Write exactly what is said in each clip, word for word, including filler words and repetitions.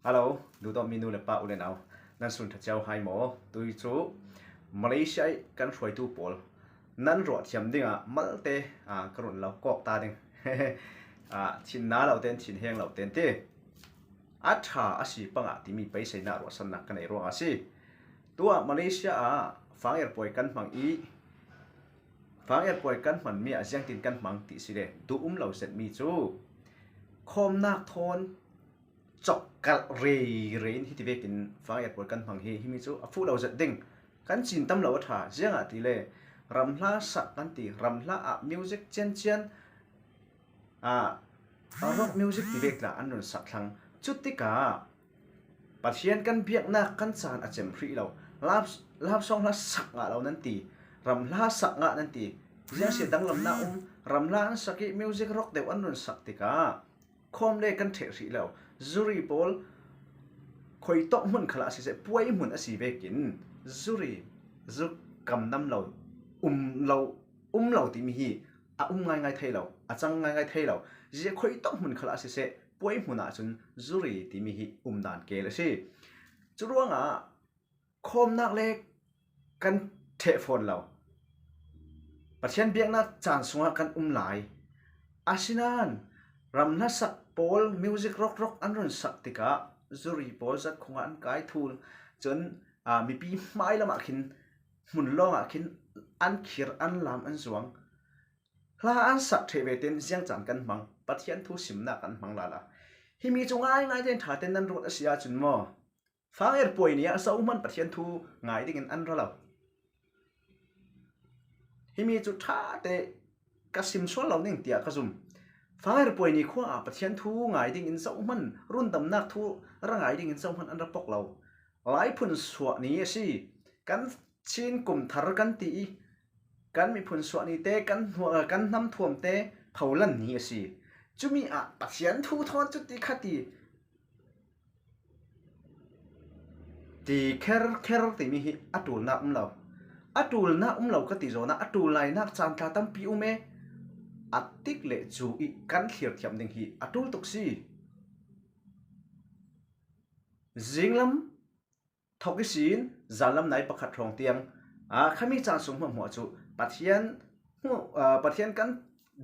Hello, duhdawtmi nu le pa, u le nau, nan sun ṭha cio hai maw? Tui chu Malaysia i kan hruaitu pawl nan ruah thiam dingah malte, a, ka run lo kawk ta ding. A, thinna lo ten, thinheng lo ten ti. A ṭha a si pangah timi beiseina ruahsanna ka nei ruangah a si. Tuah Malaysia ah fang erpuai kan hmang i, fang erpuai kan hman mi ah ziangtin kan hmang ti si le duh um lo zet mi chu khawmnak thawn cawkkalh rei rei in hiti vekin fang erpuai kan hmang hi, himi chu a fuh lo zet ding. Kan cin tam lo a ṭha, ziangahtile ramhla sak kan ti, ramhla ah music ciancian, a, rock music ti vek tla an run sak thlang. Cutikah Pathian kan biaknak kan caan a cem hrih lo. Love, love song hla sak ngah lo nan ti, ramhla sak ngah nan ti. Ziangsia danglamnak um, ramhla an sak i music rock deuh an run sak tikah khawm le kan ṭheh hrih lo. Jury pawl khuitawk hmun khalah a siseh, puai hmun a si vekin jury, zu kam nam lo, um lo, um lo timi hi a um ngaingai thei lo, a cang ngaingai thei lo. Zia khuitawk hmun khalah a siseh, puai hmun ahcun jury timi hi um dan kel a si. Curuangah khawmnak le kan ṭheh fawn lo. Pathian biaknak caan sungah kan um lai. Asinain ramhla sak pawl music rock rock an run sak tikah jury pawl zat khungah an kai thul. Cun, aa, mipi hmai lamah khin, hmun lawngah khin an khir, an lam, an zuang. Hla an sak ṭheh ve ten ziang caan kan hmang, Pathian thu simnak kan hmang lala. Himi cu ngaingai tein ṭha tein nan ruat a si ahcun maw, fang erpuai ni ah zohman Pathian thu ngai dingin an ra lo. Himi cu ṭha te ka sim sual lo ning tiah ka zum. Fang erpuai ni khua ah Pathian thu ngai dingin zohman rundamnak thu ra ngai dingin zohman an ra pok lo. Lai phun suah ni a si. Kan Chin kum thar kan ti i, kan miphun suah ni te, kan hnu-, kan hnam thuam te pholan ni a si. Cumi ah Pathian thu thawn cu ti kha ti, ti kher kher timi hi a ṭulnak um lo. A ṭulnak um lo ka ti zawn ah a ṭul lainak caan tla tampi um e. A tik le cu i kan thlir thiam ding hi a ṭul tuk si. Zinglam thawk ihsin zanlam nai pakhat hrawng tiang, aa, khami caan sung hmuahhmuah cu Pathian hmu, aa, Pathian kan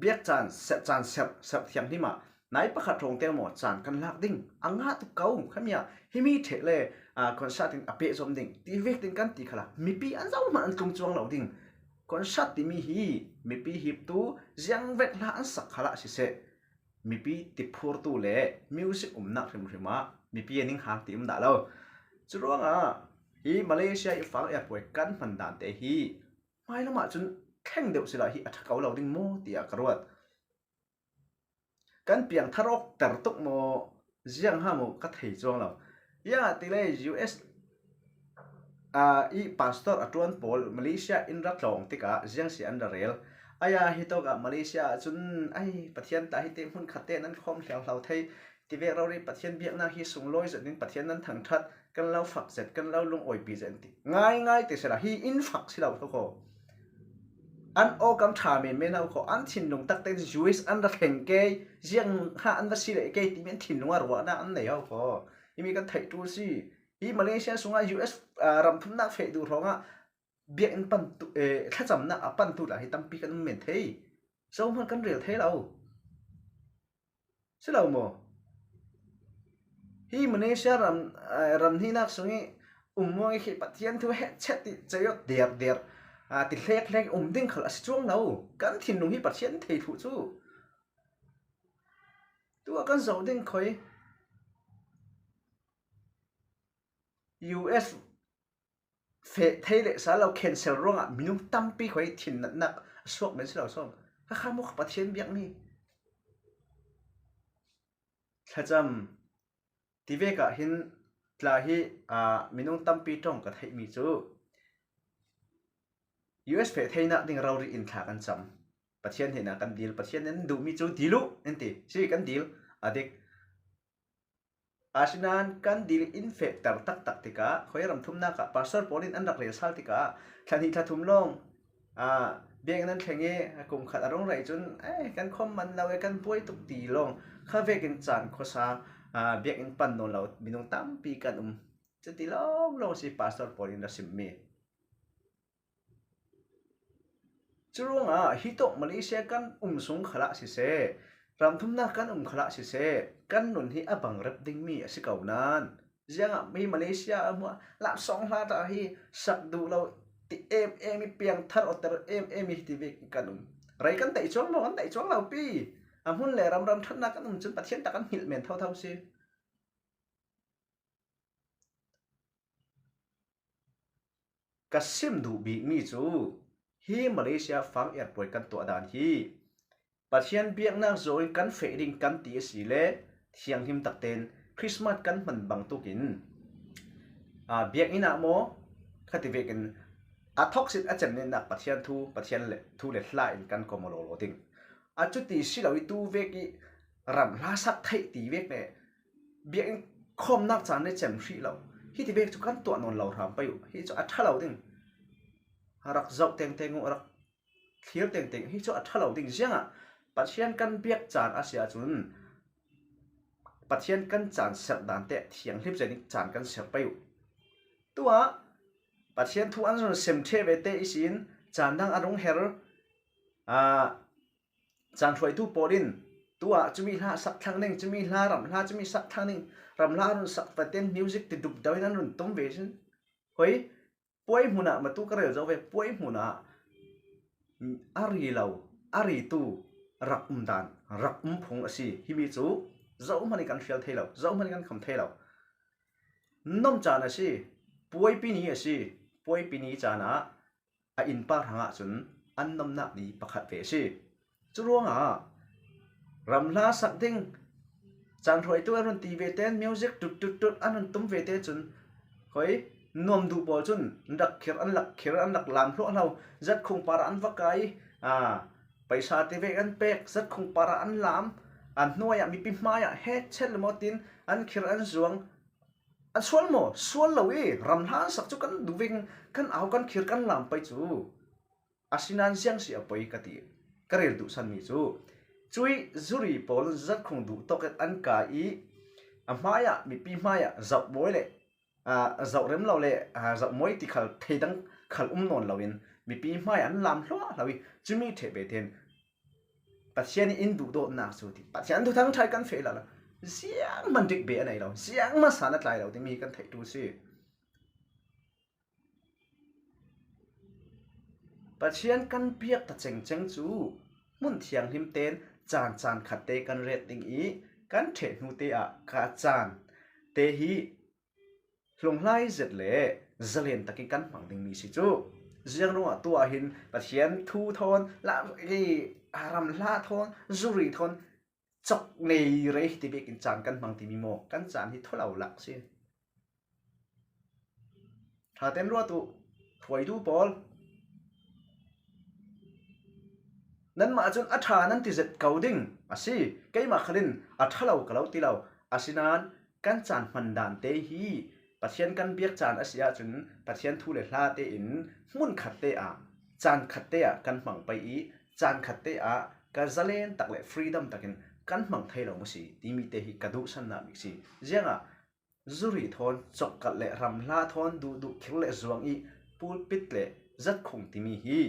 biak caan, se-, caan serh, serh thianghlim ah nai pakhat hrawng tiang maw caan kan lak ding a ngah tuk ko. Khami ah himi ṭheh le, aa, concert in a pehzom ding ti vek ding kan ti khalah mipi an zohman an tlung cuang lo ding. Concert timi hi mipi hiptu ziangvek hla an sak khalah siseh, mipi tiphurtu le music umnak hrimhrim ah mipi a ning hang ti um dah lo. Curuangah hi Malaysia i fang erpuai kan hman dante hi hmailam ahcun thleng deuh sila hi a ṭha ko lo ding maw tiah ka ruat. Kan piangthar awk ter tuk maw, ziang ha maw ka thei cuang lo. Ziangahtile U S, aa, i pastor a ṭuan pawl Malaysia in ra tlawng tikah ziang si an ra rel. Aya hi tawkah Malaysia ahcun, ai, Pathian tla hi te hmun khat te nan khawm hliauhlau thei. Tivek rori Pathian biaknak hi sunglawi zet in Pathian nan thangṭhat, kan lo fak zet, kan lo lungawipi zet an ti. Ngaingai te sila hi in fak si lo kho kho. An awkam ṭha menmen lo kho, an thinlung takte U S an ra thleng ke, ziang ha an va si leh ke timi an thinlung a ruahnak an nei ho kho. Himi kan theih ṭul si. Hi Malaysia sungah U S, aa, ramthumnak feh duh hrawngah biakinn pantu, eh, thlacamnak a pantu tla hi tampi kan um men thei. Zohman kan rel thei lo. Si lo maw? Hi Malaysia ram, eh, ram hnihnak sung i um muang i khi Pathian thu he chet ti ceiawt der der, ah, ti hlek hlek um ding khal a si cuang lo. Kan thinlung hi Pathian thei thluh cu. Tu a kan zoh ding khoi. U S feh thei le sa lo cancel ruangah minung tampi khoi thin natnak a suak men si lo sawm. Kha kha maw kha Pathian biakmi. Thlacam tivek ah hin tla hi, aa, minung tampi ṭong ka theihmi cu U S feh theinak ding rori in thla kan cam. Pathian hnenah kan dil, Pathian nan duhmi cu dil uh, in ti. Si kan dil, a dik. Asinain kan dil in fehter taktak tikah, khoi ramthumnak ah pastor pawl in an rak rel sal tikah, thla hnih thla thum lawng, aa, biakinn an thleng i, kum khat a rung rei cun, eh, kan khawm man lo e, kan buai tuk ti lawng, kha vekin caan khuasa, Biakinn pan nawn lo minung tampi kan um. Cuti lawnglawng si pastor pawl in a sim mi. Curuangah hitawk Malaysia kan um sung khalah siseh, ramthumna kan um khalah siseh, kan nun hi a bangrep ding mi a si ko nan. Ziangah mi Malaysia a hmuah lapsawng hla ta hi sak duh lo ti em em i piangthar awter em em i hiti vek kan um. Rei kan tei cuang maw, kan tei cuang lo pi. A hmun le ramram thatna kan um cun Pathian tak kan hngilh men thotho si. Ka sim duh bikmi cu hi Malaysia fang airport kan tuah dan hi Pathian biaknak zawng in kan feh ding kan ti a si le thianghlim takten Christmas kan hman bang tukin, aa, biakinn ah maw kha ti vekin a thoksit a cemnennak Pathian thu, Pathian le thu le hla in kan kawm aw lawlaw ding. A cuti si lo i tu vek i ram hla sak theih ti vek le biakinn khawmnak caan le cem hrih lo. Hiti vek cu kan tuah nawn lo hram pei uh. Hi cu a ṭha lo ding. A rak zoh tengteng uh, a rak thlir tengteng. Hi cu a ṭha lo ding. Ziangah Pathian kan biak caan a si ahcun Pathian kan caan serh dan te thianghlim zetin caan kan serh pei uh. Tuah Pathian thu an run sem ṭheh ve te ihsin caan dang a rung her. Aa, caan hruaitu pawl in tuah cumi hla sak thlang ding, cumi hla ram hla, cumi sak thlang ding, ram hla a run sak fatin music ti dup deuh in an run tum ve sin. Hoi, puai hmun ah matu ka rel zo ve, puai hmun ah a ri lo, a ritu rak um dan, rak um phung a si. Himi cu zohman in kan hrial thei lo, zohman in kan kham thei lo. Nom caan a si, puaipi ni a si, puaipi ni caan ah a innpa hrangah cun an nomnak ni pakhat ve a si. Curuangah ram hla sak ding, caan hruaitu an run ti ve tein music tut tut tut an run tum ve te cun, hoi, nuam duh pawl cun an rak khir, an rak khir, an rak lam hluahhlo, zatkhung par ah an va kai, aa, paisa ti vek an pek, zatkhung par ah an lam, an hnuai ah mipi hmai ah he chet le maw tin an khir an zuang, an sual maw? Sual lo i ram hla an sak cu kan duh vek, kan au, kan khir, kan lam pei cu. Asinain ziang si a poi ka ti, ka rel duhsanmi cu, cui zuri pawl zatkhung duh tawk an kai i a hmai ah, mipi hmai ah zoh mawi le, aa, zoh rem lo le, aa, zoh mawi ti khal theidang khal um nawn loin mipi hmai ah an lam hluahhlo i cumi ṭheh ve tein Pathian in duhdawtnak cu ti, Pathian thuthang ṭha kan feh lo, zianghman dik be a nei lo, zianghman san a tlai lo timi kan theihtu si. Pathian kan biak ta cengceng cu hmun thianghlim tein caan caan khat te kan ret ding i kan ṭheh hnu te ah ka caan te hi hlunghlai zet le zalen takin kan hmang dingmi si cu. Ziang ruangah tuah hin Pathian thu thawn, la-, i, ram hla thawn, zuri thawn cawk nei rei hi ti vekin caan kan hmang timi maw? Kan caan hi thua lo lak si. Ṭhaten ruat uh, hruaitu pawl. Nanmah cun a ṭha nan ti zet ko ding a si. Keimah khalin a ṭha lo ka lo ti lo. Asinain kan caan hman dan te hi Pathian kan biak caan a si ahcun Pathian thu le hla tein hmun khat te ah, caan khat te ah kan hmang pei i caan khat te ah kan zalen tak le freedom takin kan hmang thei lo maw si timi te hi ka duhsannak bik si. Ziangah zuri thawn cawkkalh le ram hla thawn duhduh khir le zuang i pulpit le zatkhung timi hi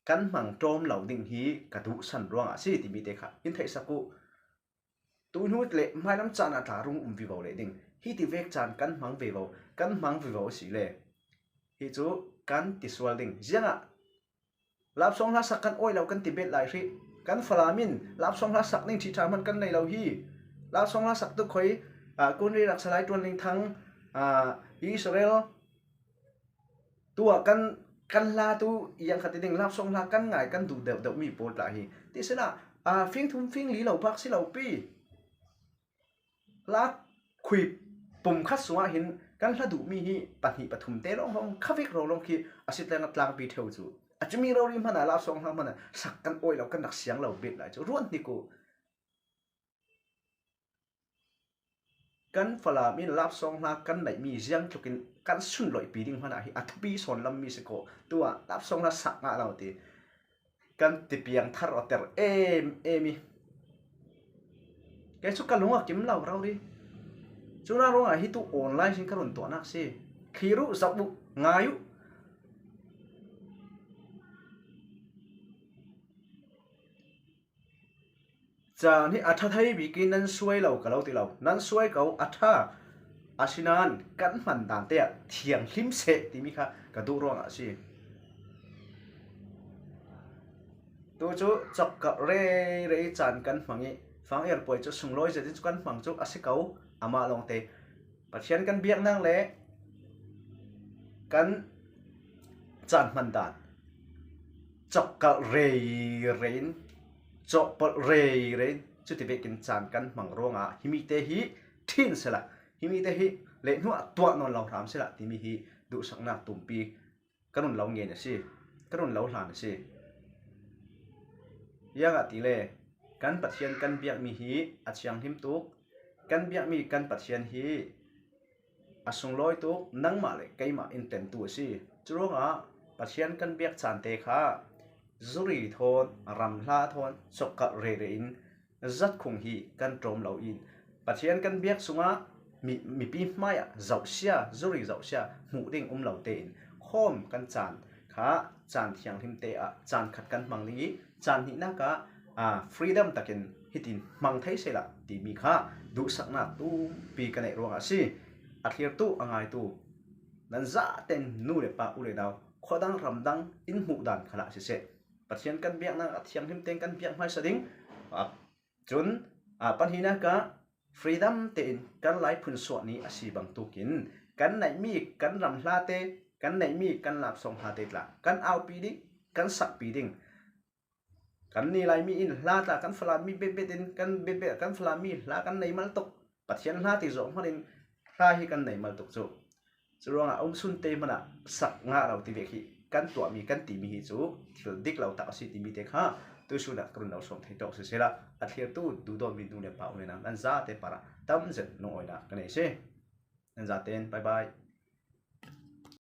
kan hmang ṭawm lo ding hi ka duhsan ruangah a si timi te kha in theihsak uh. Tuihnu le hmailam caan ah tla rung um vivo leh ding. Hiti vek caan kan hmang vivo, kan hmang vivo a si le hi cu kan ti sual ding. Ziangah lapsawng hla sak kan awi lo kan ti bet lai hrih. Kan Falam in lapsawng hla sak ning ṭhihṭha hman kan nei lo hi. Lapsawng hla sak tu khoi, aa, Kunri Raksalai Tuan Ling Thang, aa, Israel, tuah kan, kan hla tu iang khat i ding lapsawng hla kan ngai kan duh deuh deuh mi pawl tla hi. Ti sinah, aa, fingthum fingli lo bak si lo pi. Hla khui pum khat sungah hin kan hla duhmi hi pahnih pathum te lawnglawng kha vek lawnglawng khi a si tlang a tlangpi ṭheu cu. A cumi rori hmanah lapsawng hla hmanah sak kan awi lo kan rak siang lo bet lai cu ruat hnik uh. Kan Falam in lapsawng hla kan neihmi ziang tlukin kan sunloihpi ding hmanah hi a thupi sawn lam mi si ko. Tuah lapsawng hla sak ngah lo ti kan ti piang thar awter em em i. Kei cu ka lung a kim lo rori. Cuna ruangah hi tu online sin ka run tuahnak si. Thlir uh, zauh uh, ngai uh. Caan hi a ṭha thei bikin nan suai lo ka lo ti lo. Nan suai ko, a ṭha. Asinain kan hman dante ah thianghlim seh timi kha ka duh ruangah a si. Tu cu cawkkalh rei rei caan kan hmang ih fang iarpuai cu sunglawi zetin cu kan hmang cu a si ko, amah lawngte. Pathian kan biaknak le kan caan hman dan cawkkalh rei rei in, cawkpalh rei rei in, cuti vekin caan kan hmang ruangah himi te hi ṭhin sehla, himi te hi leh hnuah tuah nawn lo hram sehla timi hi duhsaknak tumpi ka run lo ngen a si, ka run lo hlan a si. Ziangahtile kan Pathian kan biakmi hi a thianghlim tuk. Kan biakmi kan Pathian hi a sunglawi tuk, nangmah le keimah in tentu a si. Curuangah Pathian kan biak caan te kha zuri thawn, ramhla thawn, cawkkalh rei rei in zatkhung hi kan ṭawm lo in, Pathian kan biak sungah mi, mipi hmaiah zohsia, zuri zohsia hmuh ding um lo tein khawm kan caan kha caan thianghlim te ah caan khat kan hmang ding ih, caan hnihnak ah, aa, freedom takin hitin hmang thei sehla timi kha duhsaknak tumpi ka neih ruangah a si. A thlirtu, a ngaitu nan zaten nu le pa, u le nau, khuadang ramdang in hmuh dan khalah siseh, Pathian kan biaknak a thianghlim tein kan biak hmaisa ding. Aa, cun, aa, pahnihnak ah freedom tein kan Lai phunsuah ni a si bangtukin kan neihmi kan ramhla te, kan neihmi kan lapsawng hla te tla kan aupi ding, kan sakpi ding. Kan ni Laimi in hla tla kan Falami betbet in kan betbet, kan Falami hla kan nei mal tuk. Pathian hla ti zawh hmanin hla hi kan nei mal tuk cu. Curuangah a umsun te hmanah sak ngah lo ti vek hi kan tuahmi, kan timi hi cu thil dik lo tak a si timi te kha tuisun ah ka run lo sawm thei tawk sisehla, a thlirtu duhdawtmi nu le pa, u le nau nan zate parah tamzet lungawinak ka nei si. Nan zaten bye bye.